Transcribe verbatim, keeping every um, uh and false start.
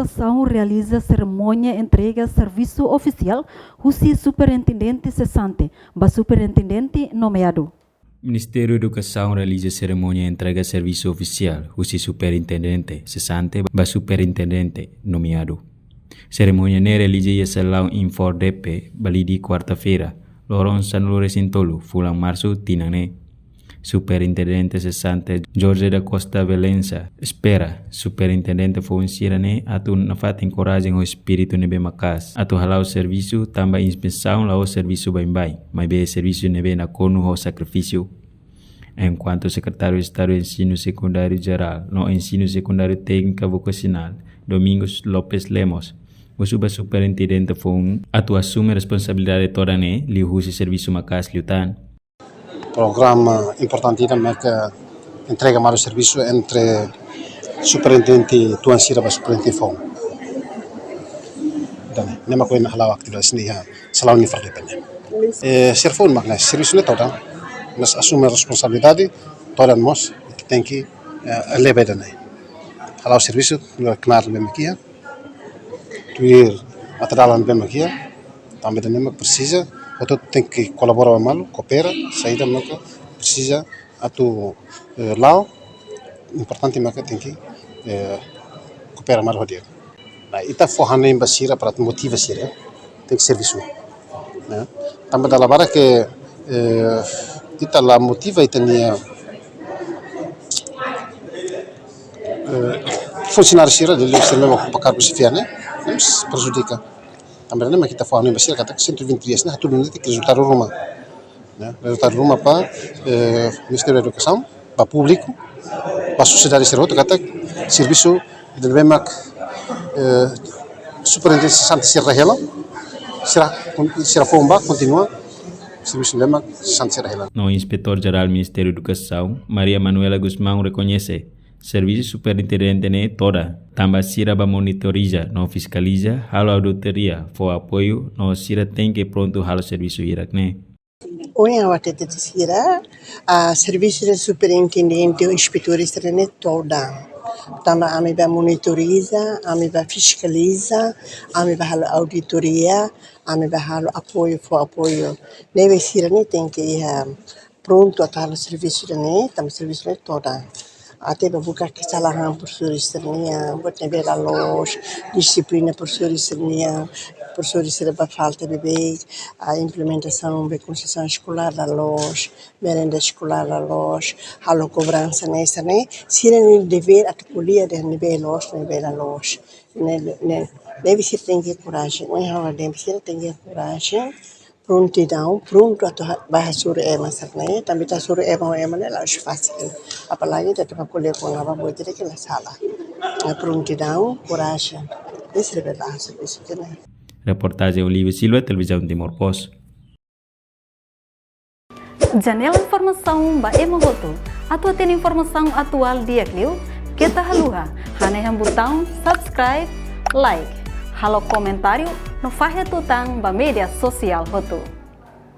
Edukasaun realiza serimónia entrega servisu ofisiál husi superintendente sesante ba superintendente nomeadu. Ministériu Edukasaun realiza serimónia entrega servisu ofisiál husi superintendente sesante ba superintendente nomeadu. Serimónia ne'e realiza iha salaun Infor D P, Balide, kuarta-feira, loron sanulu-resin-tolu fulan Marsu tinan ne'e. Superintendente sesante Jorge da Costa Valença espera superintendente foun sira-ne'e atu nafatin korajen ho espíritu ne'ebé maka'as atu hala'o servisu, tanba inspesaun la'ós servisu baibain, maibé servisu ne'ebé nakonu ho sakrifísiu. Enkuantu Sekretáriu Estadu Ensinu Sekundáriu Jerál no Ensinu Sekundáriu Téknika Vokasionál, Domingos Lopes Lemos, husu ba superintendente foun atu asume responsabilidade todan ne'e liuhusi servisu maka'as liután. Programa importante ida maka entrega malu servisu entre superintendente tuan sira ba superintendente foun. Entaun, ne'e mak ohin hala'o atividade sira iha salaun Infor D P ne'e. Eh, sira foun mak ne'e, servisu ne'e todan, mas asume responsabilidade todan mós, tenke, eh, eleva ida-ne'e. Hala'o servisu, no knaar ne'ebé mak iha, tuir materiál ne'ebé mak iha, tanba ida-ne'e mak presiza, hotu tenke kolabora malu, koopera, saida maka presiza atu, eh, la'o, importante maka tenke, eh, koopera malu ho di'ak. Nah, ita fó hanoin ba sira para motiva sira, tenke servisu. Nah, tanba dala barak ke, eh, ita la motiva ita-nia, eh, funsionáriu sira, liuliu sira ne'ebé mak okupa kargu xefia ne'e, ne'e prejudika. Tanba ne'e mak ita fó hanoin ba sira katak cento e vinte dias ne'e hatudu nune'e tenke rezultadu ruma. Ne'e, rezultadu ruma ba, eh, Ministériu Edukasaun, ba públiku, ba sosiedade sira hotu katak servisu ida-ne'ebé mak, eh, superintendente sesante sira hela, sira, sira foun ba kontinua servisu ne'ebé mak sesante sira hela. No Inspetór Jerál Ministériu Edukasaun, Maria Manuela Gusmão, rekoñese servisu superintendente ne'e todan, tanba sira bá monitoriza no fiskaliza, halo auditoria, fó apoiu, no sira tenke prontu halo servisu hirak ne'e. Ohin ha'u hatete ba sira, ah, servisu de superintendente ou inspetór sira ne'e todan. Tanba ami bá monitoriza, ami bá fiskaliza, ami bá halo auditoria, ami bá halo apoiu, fó apoiu. Ne'ebé sira ne'e tenke iha prontu atu halo servisu ida-ne'e, tanba servisu ne'e todan. Até bá buka kesalahan profesór sira-nian, buat ne'ebé la loos, dixiplina profesór sira-nian, profesór sira bá falta beibeik, ah, implementasaun ba konsesaun eskolár la loos, merenda eskolár la loos, halo kobransa ne'e sira-ne'e, sira-nia devér atu ko'alia dehan ne'ebé loos, ne'ebé la loos. Ne'e, ne'e, ne'ebé sira tenke korajen, ohin ha'u dehan sira tenke korajen, prontidaun, prontu atu ha-, bá hasoru ema sira-ne'e, tanba ita hasoru ema, ema ne'e la'ós fasil. Apalagi ita tenke ko'alia kona-ba buat ida ke la sala. Ne'e prontidaun, korajen. Ne'e sira bele bá hasoru servisu ne'e. Reportajen Olívio Silva, Televizaun Timor Post. Janela informasaun ba ema hotu. Atu hatene informasaun atuál di'ak liu, keta haluha hanehan butaun subscribe, like, halo komentáriu no fahe tutan ba média sosiál hotu.